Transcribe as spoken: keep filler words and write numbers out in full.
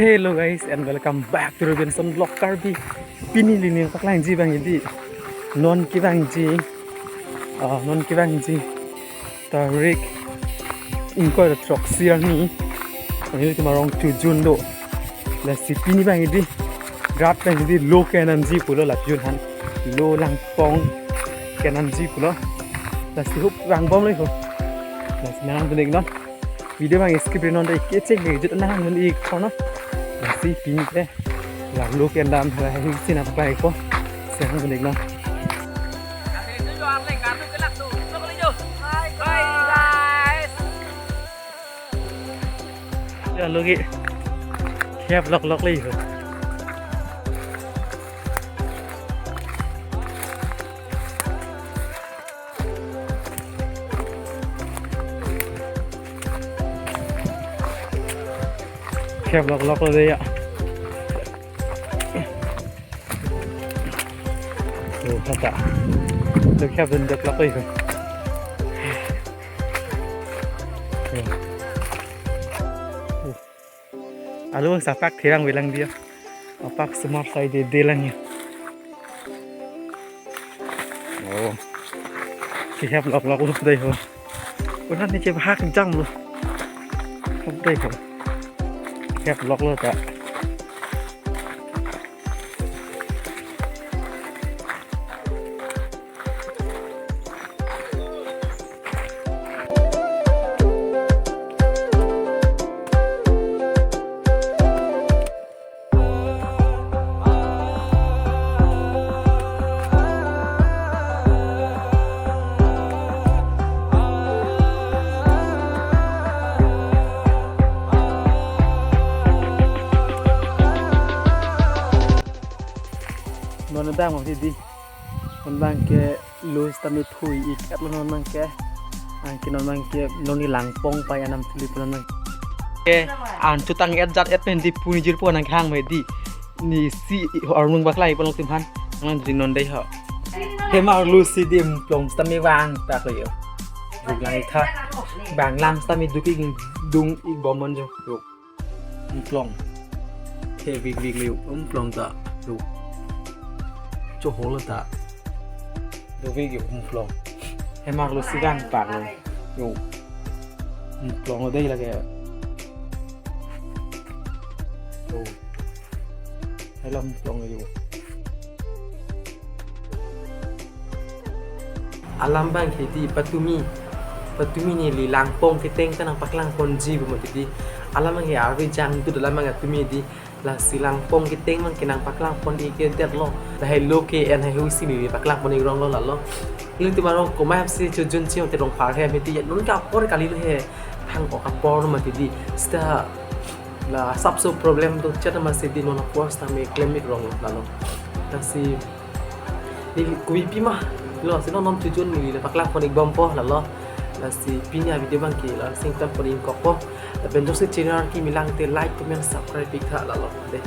Hello guys and welcome back to Robinson Vlog Karbi. Pini neli ning paklangji abang hedi. Non kevangji, ah, non kevangji tarik ingkoi ra throksi arni. Nelitum arong Chojun do. Lasi pini abang hedi, rat abang hedi lo kenamji pulo, lapu aphan lo langpong kenamji pulo. Lasi hup vangbomlo ho. Lasi nangdun-iknon. Video abang skip ri non dei, kecheng kejut nangdun-iknon. Lasi pini ke la lo kendam halaisi nangpaklangpo. Lasi nangdun-iknon. Ya, lo ke khep loklok le ho. Khep loklok lo dei ya. Oh, kata. Lo khep dundetlok lo ho. Oh. Oh. Alo sapak thirang bilang dia. Apak semar sai de de lang ya. Oh. Khep loklok lo dei ho. Unan ni chebahak jam lo. Lo dei ho. Khep loklo ta. Non abang ma hedi. Non abang ke lo sitame thui-ik-etlo non abang ke. Anke non abang ke neli langpong pai anam thuli pulo non abang. Ke an chutang-et jat-et pen di pu ni jirpo nangkehang ma hedi. Neli si arnung paklangji pulo tim aphan. Nangdun-ik non dei ho. Hemar lo si di implong sitame vang ta ko yo. Duk lang-ik tha. Bang lang sitame duk-ik, dung-ikbom non jo. Yo. Implong. He vik vik liu implong ta. Yo. Chohol ta. Duk-ik yo implong. Hemar lo si vangpak lo. Yo. Implong lo dei lake. Yo. Helo implong yo. Alam abang hedi patumi, patumi neli langpong keteng ta nangpaklangponji pu mati di. Alam abang he arve jangdut alam abang atumi di. Lasi langpong keteng abang ke nangpaklangpon-ik-edetlo. Lahai lo ke-en haihui si neli paklangpon-ik rong lo lalo. Nelitum arong komai apsi Chojun Chingthong te Rongphar hem hedi. Non ke apor kali lo he. Thang-ok apor mati di. Sita la sapso problem do chat ma si di non apor sitame klem-ik rong lo lalo. Lasi neli kuipi ma lo si non non Chojun neli la paklangpon-ikbompo lalo. Lasi pini avideo abang ke la singtan pon-ik kokpo. Lapen jongsi channel kimi lang te like, comment, subscribe-ik tha lalo. Dei.